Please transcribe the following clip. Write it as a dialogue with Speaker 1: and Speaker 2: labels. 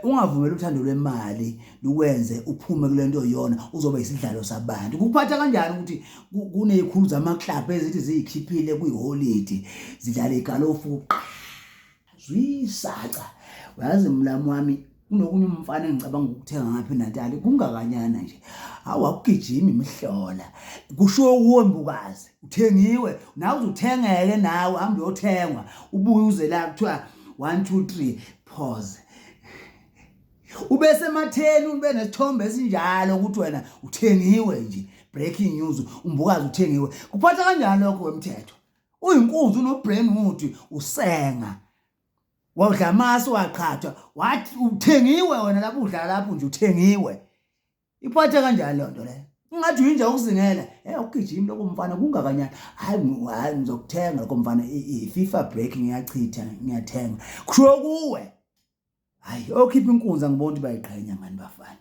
Speaker 1: Ungavumeli uthando lwemali lukwenze uphume kulento yona uzoba isidlalo sabantu. Kuphatha kanjani ukuthi kunezikhulu zama-club ezithi ziyikhiphile kwiholidi zidlala igalofu zwisaca. Uyazi mlamu wami kunokunye umfana engicabanga ukuthenga ngapha eNatali kungakanyana nje. Hawu akugijimi imihlola. Kusho kuwe mbukazi uthengiwe nawe uzuthengeke nawe hambe uyothengwa ubuye uze la kuthiwa 1 2 3 pause ube sematheni ube nesithombe esinjalo ukuthi wena uthengiwe nje breaking news umbukazi uthengiwe kuphatha kanjani lokho wemthetho uyinkunzi unobrain wood usenga wadla amasi waqhathwa wathi uthengiwe wena lapho udlala lapho nje uthengiwe Iphathe kanjani leyo nto leyo? Ungathi uyinja ukuzingela. Eh ukugijima lokho mfana kungakanyana. Hayi hayi ngizokuthenga lokho mfana i-FIFA break ngiyachitha ngiyathenga. Kusho kuwe. Hayi okhipha inkunzi angiboni ukuthi bayiqhenya ngani bafana.